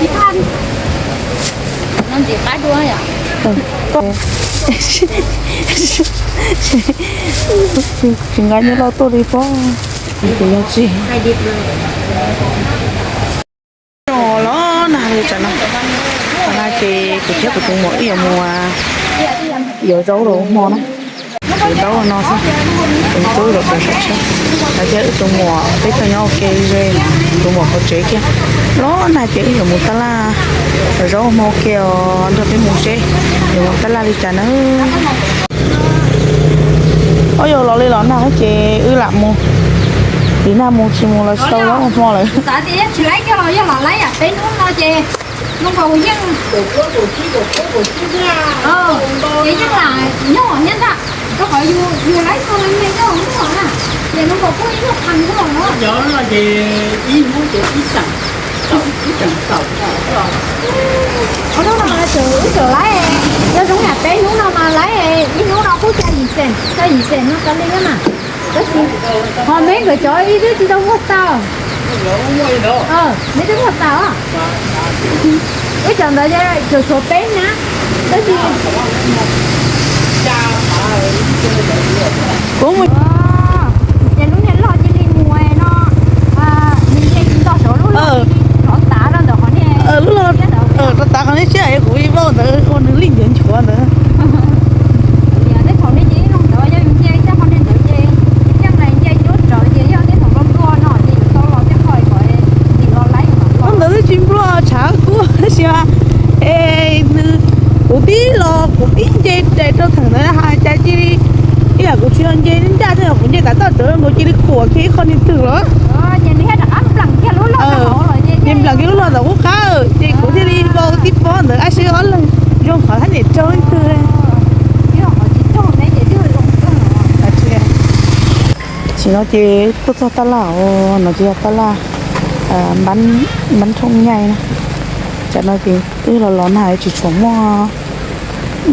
Ib phaj no ntxim qab dua yom. Tsis nqa nyiaj loj tuaj li pob. Kuv yog tsis los nag li tsam no. Tsam no ces kuv thiab kuv tus muam wb yuav mus yuav zaub rau hmo na. Tsuav zaub no xwb, tus tub los tau saum tsheb, lawv thiab wb tus muam peb tau nyob ua ke ze, tus muam qhov tsev kiag. Los nag ces wb yuav mus tab laj, zaub hmo ua ke os, nrog peb mus seb yuav mus tab laj li cas na. Ob, yog los li los nag ces wb lam mus, tiv nag mus tsis mus los tsis tau zaub hmo lawm. Xav tias tsis laib kiag los yog los laib yam peb hnub no ces zoo nkaus yeej, ces yeej lam nyob nyob ntag, rau qhov yus laib txog li me nyob hnub no na, ces zoo nkaus kuj ib nyuag qhas nkuaj no. Ces ib hnub ces ib xeem, ib xeem xaum. Hnub no mas tseem wb tseem laib, yog zoo yam peb hnub no mas laib ib hnub no kuj xya yim xeem, xya yim xeem no kav li na. Tab sis ho meb nkawd cov ib twb tsis tau muaj tau. Meb twb muaj tau. Wb cov ntawd tseem tshuav peb na. Tab sis kuv mus, ces lub niag loj cia li mus no, nws nce tsis nto saum lub loj, rov tav rau ntawm qhov niag, rov tav qhov niag siab es kuv ib vauj ntawd ua nws lij nchuav nchuav ntawd. Tej thaum nej nce ib lub ntawd yog nce coj qhov niag ntawd ces, coj nce cuab rawv ces yog tej thaum los nplua no ces yuav tau los tej qho kom tim los laib. Lub ntawd twb tsis nplua tshav kub tab sis es nws, kuv tib los kuv tib nce rais rau theem ntawd na has cas cia li, ib yam kuv tsis yog nce ncaj thiab, kuv nce tav toj rawv nkaus cia li khuam kiag ib qho niag twg los. Ces nws thiaj rov qab npleem kiag lub loj, nce npleem kiag lub loj ntawm qub qab, ces kuv thiaj li vau tib pob ntawd ab seb ob leeg zoo qhov thab niam raug leej twg. Tsis no ces tuaj txog tab laj os, no ces yog tab laj Npab Thooj Nyaij na. Tsam no ces twb los los nag tsis tshua muaj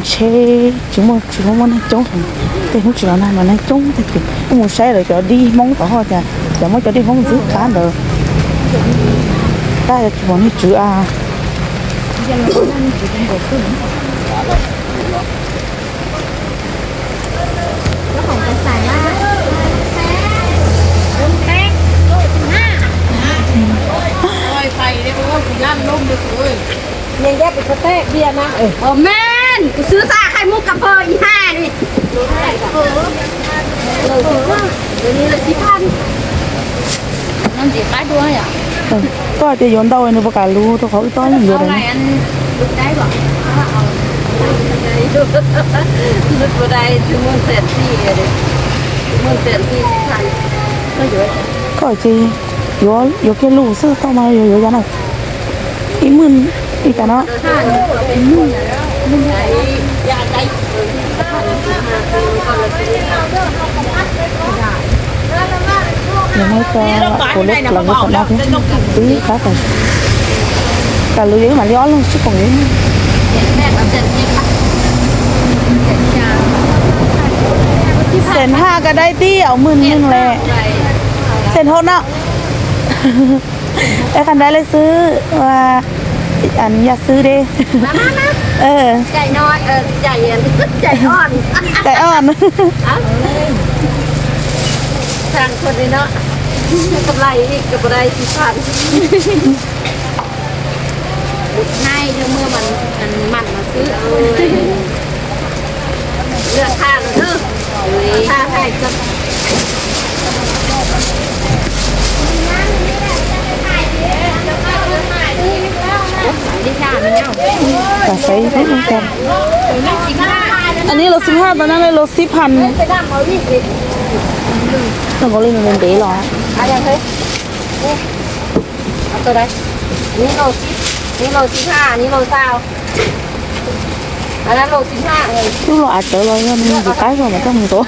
tsheb, tsis muaj, tsis tshua muaj neeg coob heev. Tej hnub tsis los nag mas neeg coob tag ces kuj mus saib lawv cov dib Hmoob tom hoj cas, cov muab cov dib Hmoob ntxwb qab ntawd. Tab yog tsis pom neeg tswv a. Ua men, kuv xwb xav hais mus kab pho ib ha li. Koj hais tias yuav ntau nws puas kam lus rau qhov wb tob yeej yuav lawm. Koj hais tias yuav, yuav kiag lus xwb tau mas yuav, yuav yog na. Ib mwj ib tas no. Kuv lub los mus tom no thiab, twb qab tas. Kam lus yuav mam li ob leeg sib koom yuav. Xeem haj koj dai tib au mwj neeg le. Xeem hauv no. Es qab dai le xwb, ua yam xwb de. Cai on. Tam xaiv, anij los xib haj, tam no los xib phaj. Nws nkaus li nws ntev los. Lub los av tawv los yog nws tus qaib zog mas coj mus ntxuav.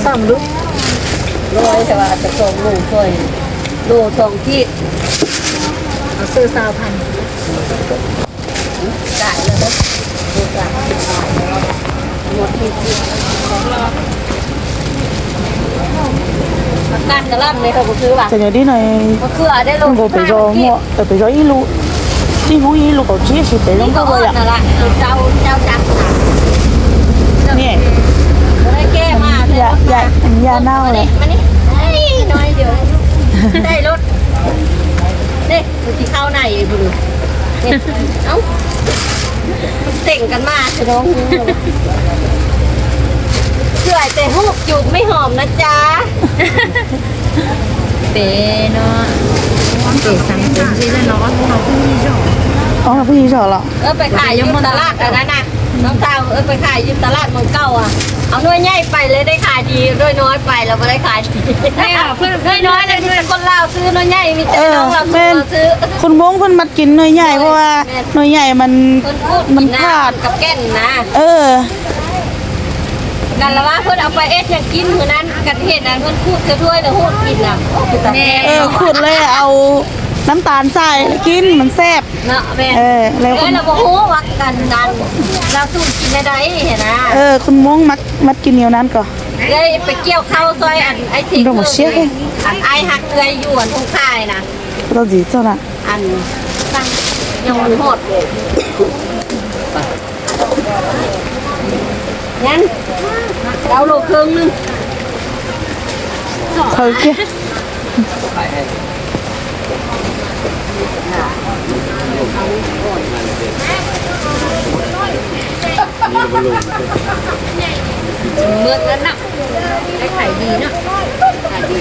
Xauj lub, lub, lub, lub. Đồ song thịt. Nó sư sao thành. Cải rồi đấy. Đồ cải. Một thịt. Cắt cái lăn này không có thứ à? Ces nws dib no, có thứ ở đây luôn. Nkaus pem zos muaj, pem zos ib lub, ib Hmoob ib lub kaum tsib xyoo pem zoo nkauj yom. Rau, rau trắng hả? Nè. Ở đây kia mà, đây ya, luôn ya, mà. Ya nau leh. Mà đi, mà đi. Ê, nói điều. Đây luôn. Đi. Ua tsis khau na, ua tsis khau na. Ntxim kan mas sawv daws. Sửa tes hút chuột mới hòm na cha. Pem no, pem xeev pem ntsis no, ob tug no pheej ib zog. Ob tug pheej ib zog los? Ơ, pais khais yus tas laj na na. Nov tau, ơ, pais khais yus tas laj mus kauj a. Au nuaj nyaij pais lawv dai khais di, nuaj nuav pais lawv dai khais di. Nuaj nuav lawv nuaj koj lauj xwb, nuaj nyaij me cai nov lauj xwb. Khun Hmoob phun mas kis nuaj nyaij,เพราะว่า nuaj nyaij มัน มันขาด กับแก่นนะ เออ กันละว่าเพิ่นเอาไปเอ็ดหยังกินมื้อนั้น กันเห็นอันเพิ่นขูดกระถ้วยแล้วขูดกินน่ะ โอ้ เป็นตาแซ่บ เออ ขูดเลยเอาน้ำตาลใส่แล้วกิน มันแซ่บ เนาะแม่ เออ แล้ว เอ้ย เราบ่ฮู้ว่ากันนั้น เราสูตรกินได้ใดเห็นนะ เออ คุณม้งมัก มักกินแนวนั้นก่อน เอ้ย ไปเกี่ยวข้าวซอยอันไอ้ที่ ดอกเสีย อันไอ้ฮักเอื้อยอยู่อันทุ่งคายนะ ตอนสีเจ้าน่ะ อันตั้งยังมันโหดเลย Nhắn. Rau luộc hương nưng. Thử kia. Mượt lắm nè. Cái thải gì nữa? Thải gì?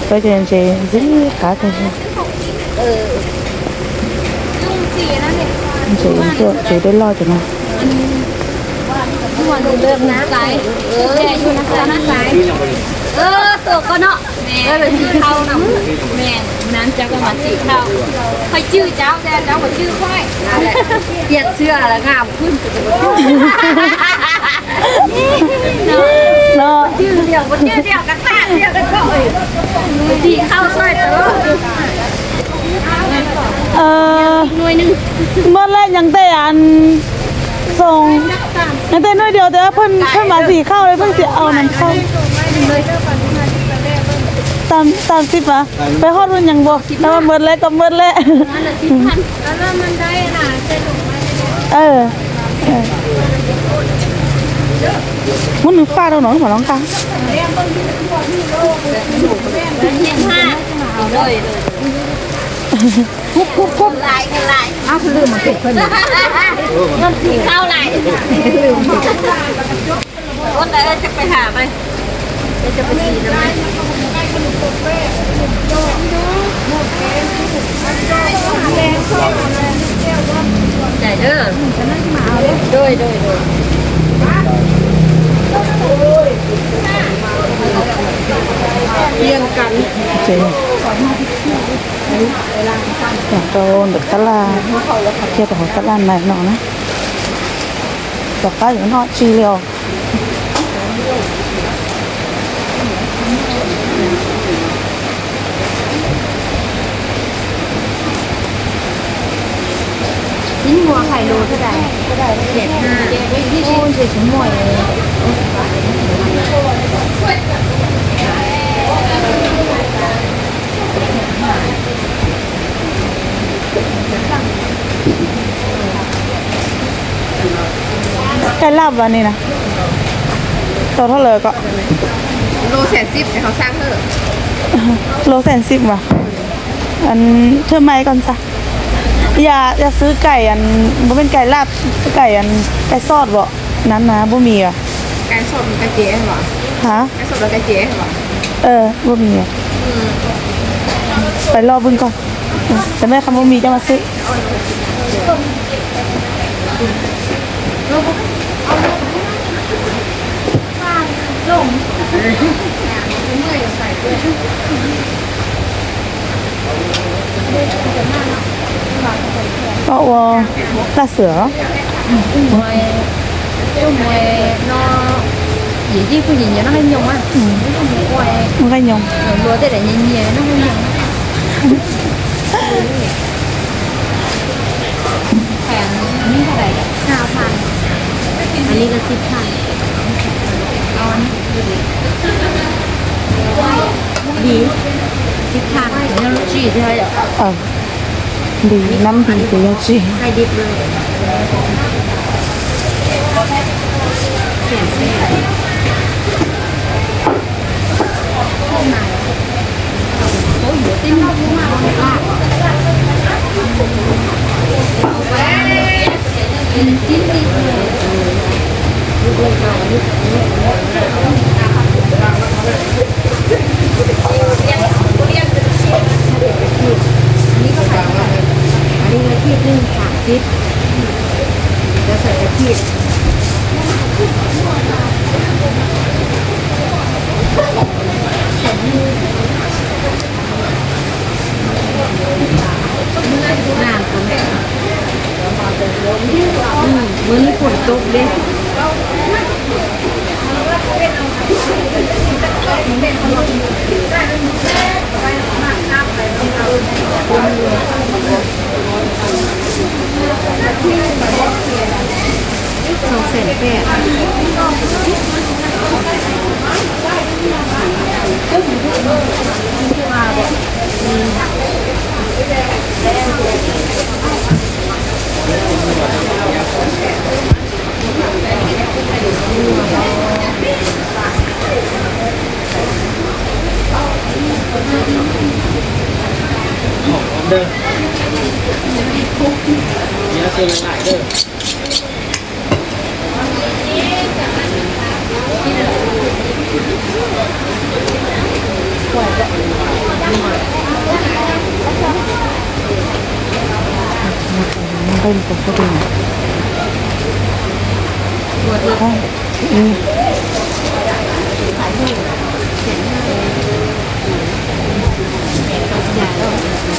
Peb ces ntses zib qab tag zog. Ntses tuaj ntses dej loj ces no. Ơ, tuaj koj no. Ơ, lawv tsis thau no. Nan cov koj mas tsis thau. Qhov cwj cov, cov qhov cwj qhov. Tiag xwb là ngam. No. Muaj lej nyeem tej an, txoos nyeem tej nuj diau tias pheej mas tsis khauj li, pheej tsis au nws khauj. Tam sim mas peb hoj lub nyeem npaum, muaj lej kom muaj lej. Muab nws faj rau no mam los nqa. Kub kub kub. Ub, lwm mus pem peb. Ua ntawd tsis pais ham, tsis pais xis no. Cais na. Dui, dui, dui. Ces rau ntawm tab laj, cia rau hauv tab laj na no na. Tom qab yuav noj tsis li os. Ib muag hais lus thiab das. Ub, ntshe tsis muaj. Cai laj vas ni na. Tau thab lawm kom. Lô xees xim mas. Thwj mai kon xa. Ya, ya xwb cai, npua pheej cai laj, cai, cai xoj vom, nan na npua mis as. Ha? Npua mis as. Pais loj pw ko. Cov mej qha npua mis coj mas xwb. Koj ua laj xwm os? Coj mus no, yim yij kuj yim nyiam noj nqaij nyoos a. Nqaij nyoos. Luag tej daim nyias nyias noj nqaij nyoos. Anib ko xib phaj. Ntim, xib phaj yog lub tswb thiab yom. Ntim, nab ntim ces yog tswb. Anib ko hais, anib ko thij twg xam txib, cov xam txib. Ua li pom tau li.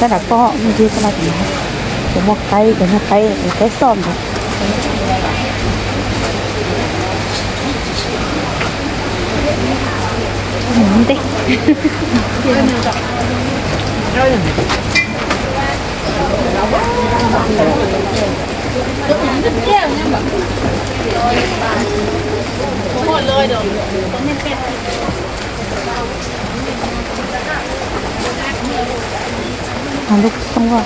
Tab sis koj ntsia koj no, cov muaj qaib, cov muaj qaib, qaib xoj ntawd. Ntej. Lub xoob as.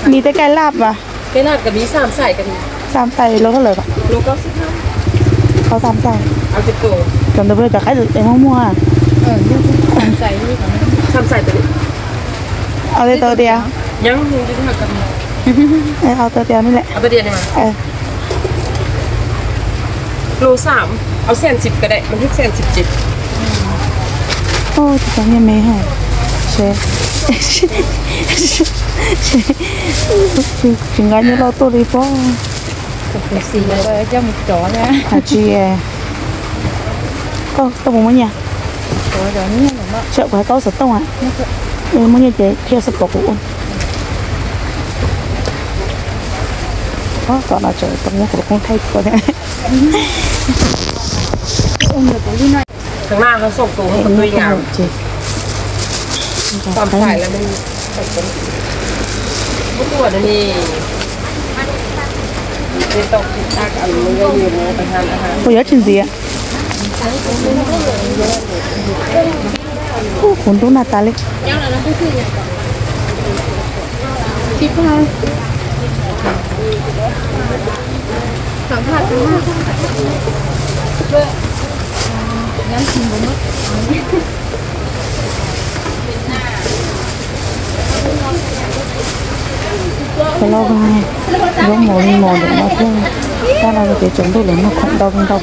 Mì tơi cay lạp à? Cái lạp cái mì xào xài cái mì. Xào xài lô thớt lợn ạ? Lô có xếp hấp. Có xào xài. Ăn thịt cừu. Cov ntawd puas yog cov qaib tseem muaj muaj à? Xào xài cái mì. Ao tej tau tias. Nhắn không cho nó cầm. Ao tau tias ni lẹ. Ao tau tias ni mà. Lô xào. Ao xen xịt cái đấy, mình thích xen xịt xịt. Ô, tsis tau nyiaj me hais. Seb. Tsis nqa nyiaj loj tuaj li pob. Hais tsis, koj tau mus muab nyiaj? Tseem kuv hais koj xov tooj a. Muab nyiaj ces thiaj xav pom kuv ua. Tom no tseem tau muab kuv lub koob thaij kua thiab. Tháng năm tháng sổ cũ một tùy ngắn. Còn phải là mình tập huấn. Bút của nó thì liên tục chúng ta ăn những cái gì mà phải ăn, ăn. Ua yuav tsis ntxiv. Ub, kuv ntub naj tas li. Cov laus zaub mos li mos ntawm no thiab, tab no ces tsaus ntuj lawv muag khoom ntau ntau.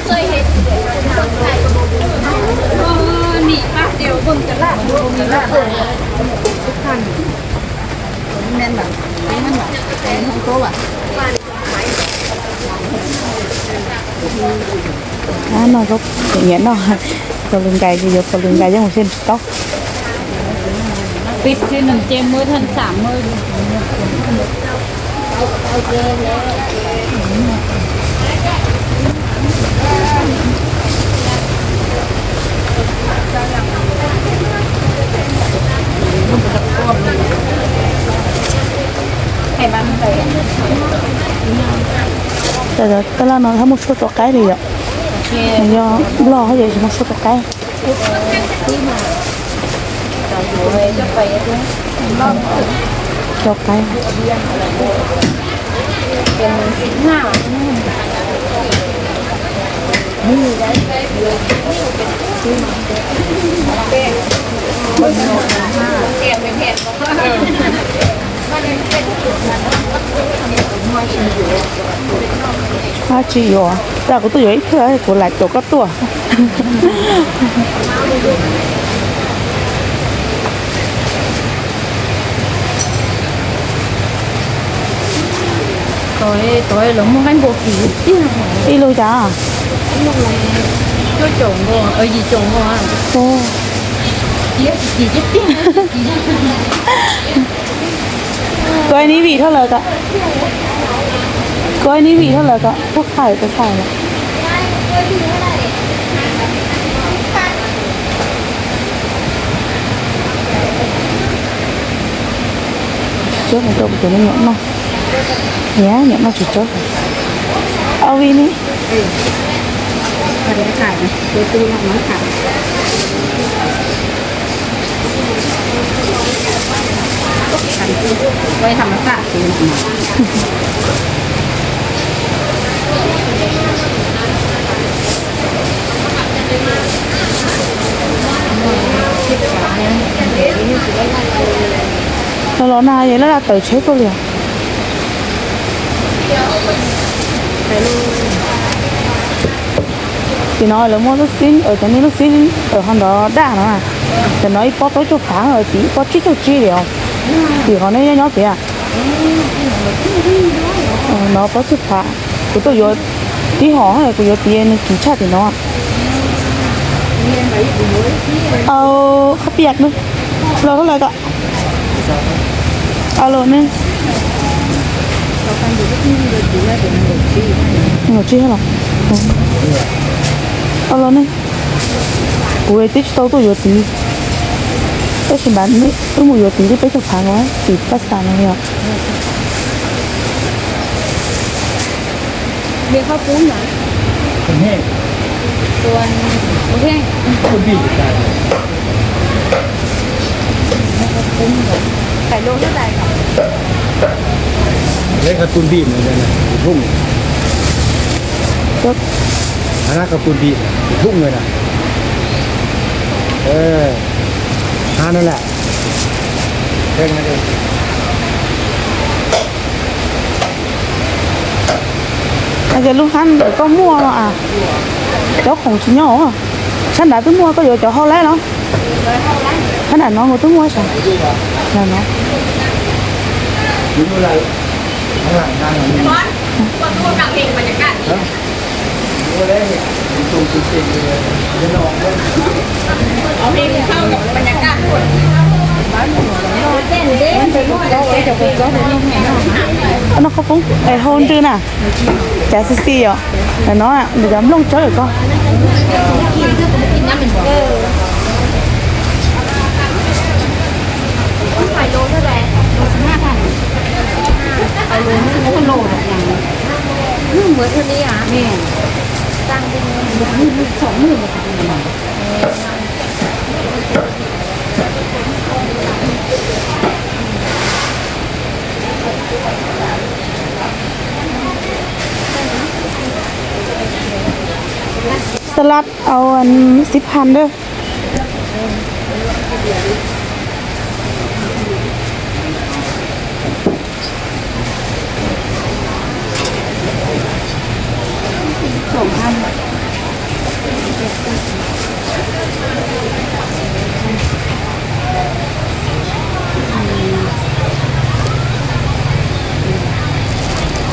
Ab, noj zaub pem nyiam noj, txog lwm nkais ces yuav txog lwm nkais yeej mus xyaj tsis tau. Pib xwb nws cia muab thaj xam muab. Tab laj no tsis muaj tshuaj rau qaib li yom. Nws yog loj ces tsis muaj tshuaj rau qaib. Rau qaib. Tsis yuav, tas kuv tuaj yuav ib thawj kuv lam caum koj tuaj. Tod los muaj qaib npua kim tiag. Ib lub cas? Cuaj caum nkaus, yim caum nkaus. Koj nib vim dhau lawm kom, koj nib vim dhau lawm kom puab qha lawm tau xav lawm. Tsob no rau kuv cov me nyuam noj. Niam, nyuam noj tsis tsob. Au vi ni. Los los na, yog laj laj tawm tsheb tuaj li os. Tim no lawv muaj lub xib, cov niag lub xib hauv nrov daj no na. Cov no ib pob plaub caug phav, tim ib pob tsib caug tsib li os. Tim qhov nej nyob nyob tiag. No plaub caug phav. Kuv tuaj yuav tib hom, kuv yuav tim nws kim tshaj tim no. Au, qhov piam, los rau lawm kom. Au los ne. Los tsis los. Au los ne. Kuv twb tsis tau tuaj yuav tid, tab sis mas wb mus yuav tid twb peb caug phav no, tim paj xas no yog. Qhov tu ntim, qhov tu ntim thum na, hab no lawm. Ces lub hab ntawm koj muaj no a, cov khoom tsis nyob, sab nrad twb muaj, koj yuav cov hauj lab los? Hab nram no kuv twb muaj sav, nram no. Noj qhaub poob es hau nrwg na, cas xi xi yom, no nws cov nplooj tsawb ko. Xas las au xib phas dawb.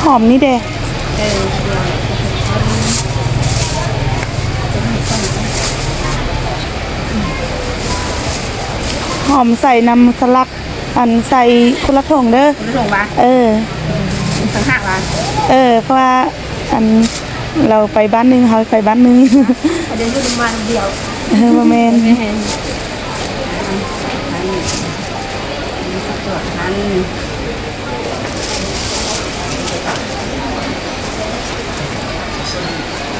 Hom ni de. Hom xais nam xas lak, xais khuv lab thoom dawb. Phaj, laus pais bab nwg, hos pais bab nwg.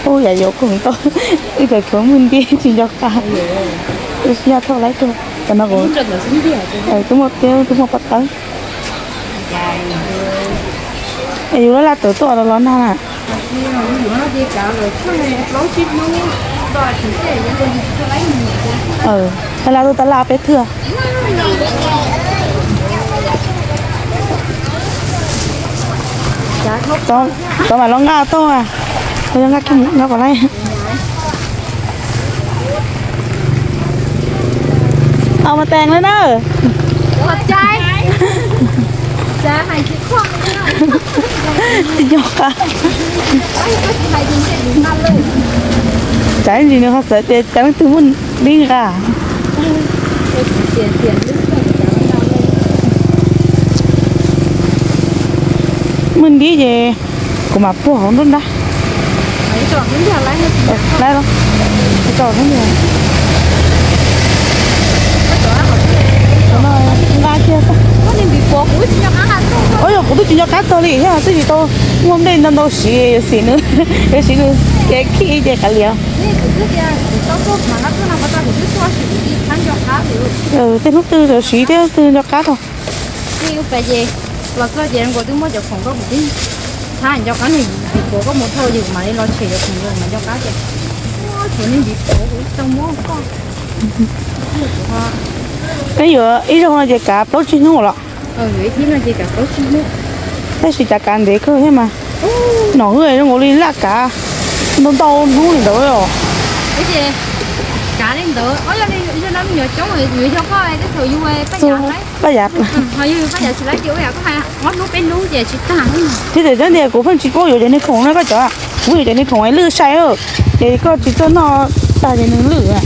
Ub, yam yuav koom tau, wb cov tshuav muaj nti tsis nco qab. Wb sib nyob thauj laib tug, tam no kuv twb muaj tiab, twb muaj paj tawb. Es yus laj laj tawm tuaj los los nag na. Laj laj tuaj tab laj peb thwj. Txov mam los nqa tau, los nqa kiag nqa pom lawm. Au mas tees lawm na. Tsis nco qab. Tsam ntsis nws ho xav tias cas leej twg muaj dib nqa. Muaj dib ces kuv mam puag hauv nruab nrab. Laib los, tso hnub nqa kiag. Ua yog kuv twb tsis nco qab txog li thiab twb tsis tau muaj nplej ntau ntau siv, yuav siv nws, yuav siv nws kev khi ces kav liam. Tej hnub twg yuav siv thiab twg nco qab tau. Los txog ces nkaus twb muab cov khoom koj kuv twb txhab nco qab nws, vim kuv koj mus thauj ces kuv mam li los tshem cov khoom rau mas nco qab ces, tshuav nej ntiv pluav kuv tsis tau muab koj. Peb yuav ib zaug no ces kav plaub tsib hnub los? Tab sis cas kav ntev kawg thiab mas. Nom wb zoo nkaus li laj kav ntau ntau hnub li ntawd os. Kav li ntawd, yog no me nyuam coob yuav yog koj tej thaum yus paj yav, paj yav tsis laib ces ua yam koj hais ob hnub peb hnub ces tsis tag. Thiab txawm cov ntiag kuv pheej tsis paub yuav cov niag khoom no koj cov, kuv yuav cov niag khoom lwj sai, ces koj tsis txawj noj tag ces nws lwj.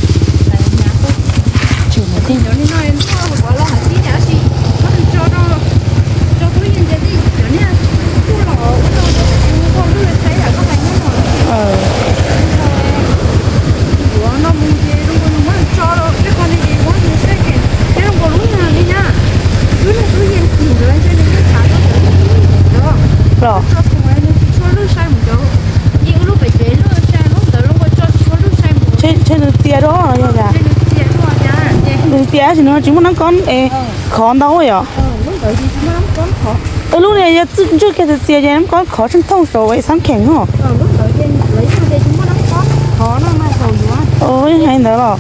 Los, ntshe nws txias dua yog cas? Nws txias tab sis nws tsis muaj nab kob es khov ntau yom. Lub niag yog ntswj kiag txias txias ces nab kob khov tsheej thooj saum es xab kheem os. Yeej hais ntawd los.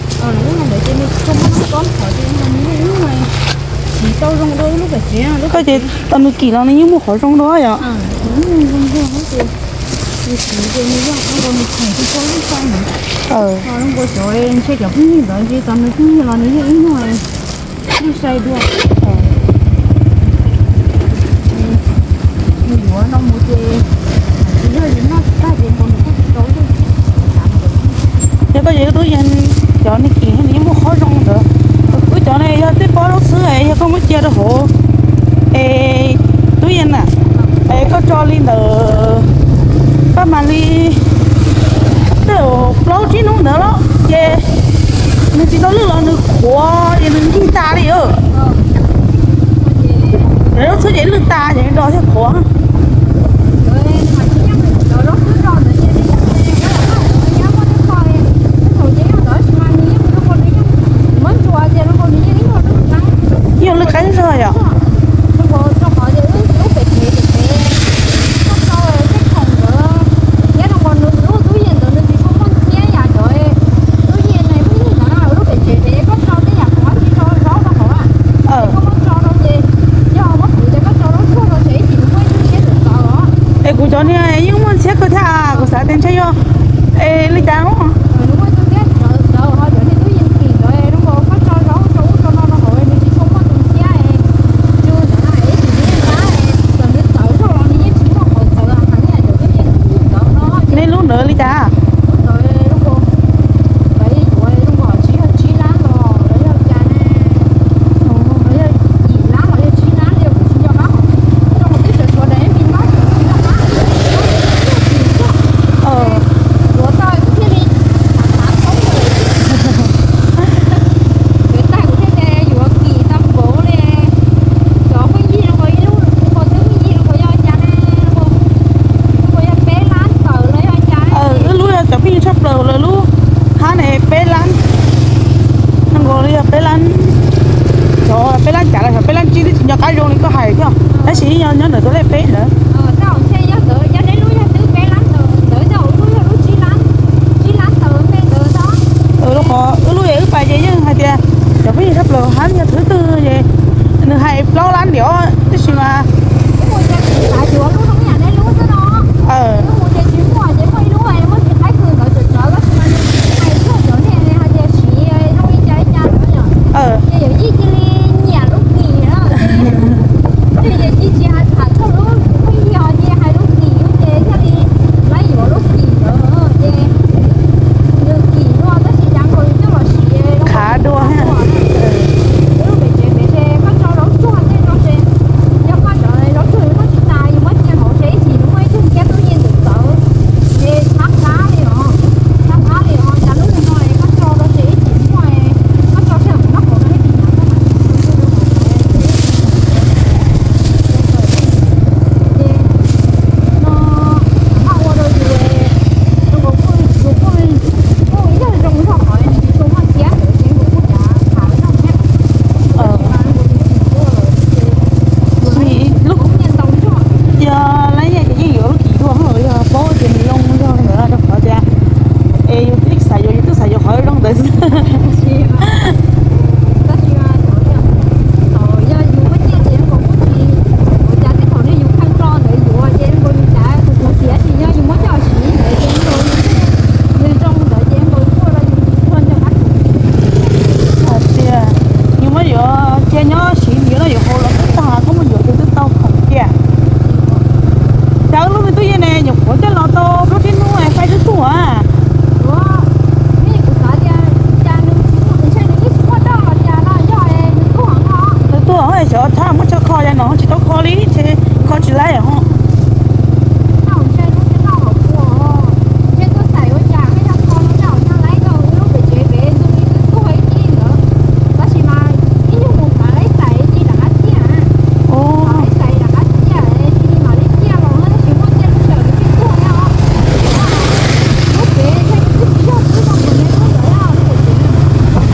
Koj ces tau nws kim los nws yeej muaj qhov zoo dua yom. Ntshe cov phooj ywg ntawd ntshe tau nws kim los nws yeej ib nyuag lwj sai dua. Nws yuav no mus ces yog yus noj tsis tag ces nkaus nws kuj tsis tau lwj. Yog koj yuav tub yees, cov niag kim nws yeej muaj qhov zoo ntawd. Wb cov ne yog twb pob zaub xwb es yog koj muab cia rau hauv es tub yees na, es koj tso li ntawd, koj mam li tej plaub tsib hnub ntawd los ces nws tsis tau lwj los nws qhuav ces nws ncig tas li. Lub txhua ces lwj tas ces do thiaj qhuav. Yeej lwj qeeb zog yom. Es kuv cov niag yeej muaj ntxhiab kawg thiab, kuv xav tias ntshe yog es li cas. Nej lub ntawd li cas? qab zoo li koj hais thiab, tab sis nyob ntawm tus lej peb ntawd. Rau qhov wb lub es wb pais ces yeej hais tias cov phooj ywg tshaj plaws hab yog thwv twg ces nws hais plaub lab ntiam tab sis mas khav dua. Yog lab yaj ces yeej yuav lub kis dua los yog paub tias nws zoo yog ntawd rau qhov tias es yus twb xav yuav, yus twb xav yuav qhov zoo ntawd xwb. Tias yus muab yuav cia nyob siv yuav noj yuav haus los twb tag, koj muab yuav ces twb tau khoom kiag. Cas wb lub me tub yeej ne nyuam qhuav coj los tau plaub tsib hnub es fai twb tuag. Twb tuag xyov thab muab tso kho li no tsis tau kho li, kho tsis laib os.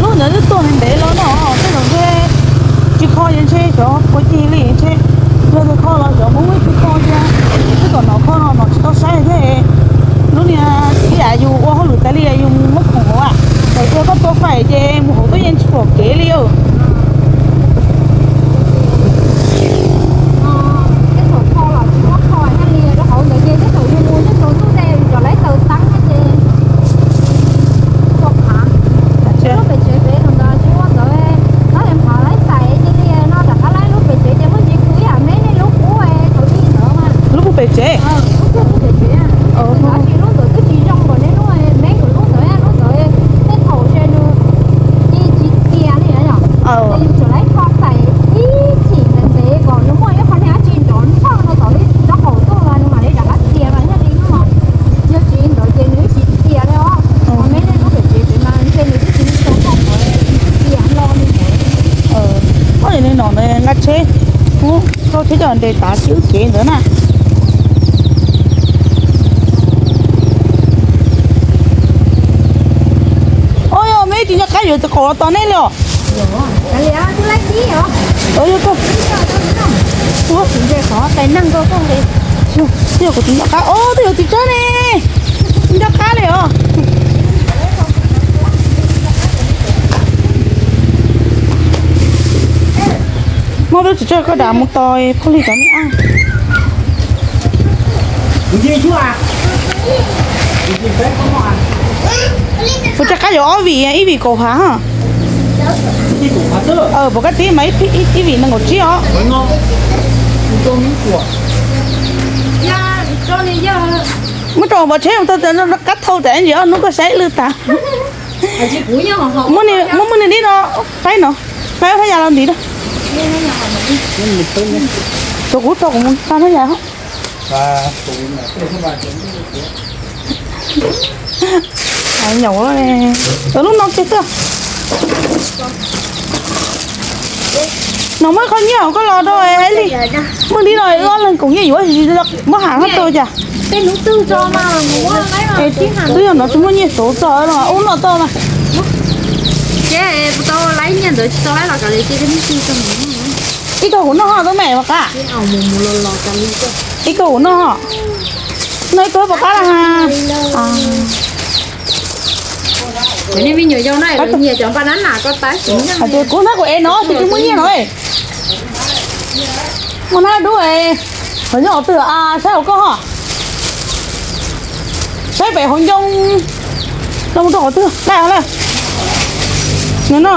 Lub ntawd twb tuag ntev ntev los no, tej zaum ntshe tsis kho ces ntshe xyov puas cig li ntshe. Yog tias kho los xyov muab muab tsis kho cia, twb kom nom kho no nom tsis tau saib thiab. Lub niag ib yam yus ua hauj lwm tas li yus mus muab khoom hauv, txawm tias koj tua fais ces mus hauv tub yeej tsis pom kev li. Lub pem tsev. Oj, li no nqa tsheb, koj tsheb coj nres tav tsis wb kev ntawd na. Oj, yog meb tsis nco qab yuav txiv qaum los tos nej li os. Twb yog kuv txiv nco qab, twb yog txiv tsawb ne, nco qab li os. Muab lub txiv tsawb koj dam mus tos phooj ywg cov me ab. Kuv rov qab yuav ob vim, ib vim kaum phav. Pom koj tib mas ib vim nees nkaum tsib os. Muab rau pov tsheb mus tau tas no qab thau tas ntsis ob hnub koj saib lwj tas. Muab muab muab nws dib no, faib no, faib ob phab yas los ntiv na. Rau kuv rau kuv mus tau phab yas. Nyaum, lub no kiag xwb. No muaj qhov nyiaj koj los rau li. Muaj li no ob leeg koom nyiaj yuav muab ham hab tau cas. Twb yog no tsis muaj nyiaj xauv txog no ub no tau mas. Ib co Kuv noj ho tub me pom qab. Ib koj kuv noj ho. Noj ib koj pom qab na. Kuv nab kuv ev no tus twg muaj nyiaj no. Muaj nab dub, qhov nyob qhov twg? Saib hauv koj ho. Saib pem hauv ncoo. Los mus rau qhov twg daj lawm. Nws no.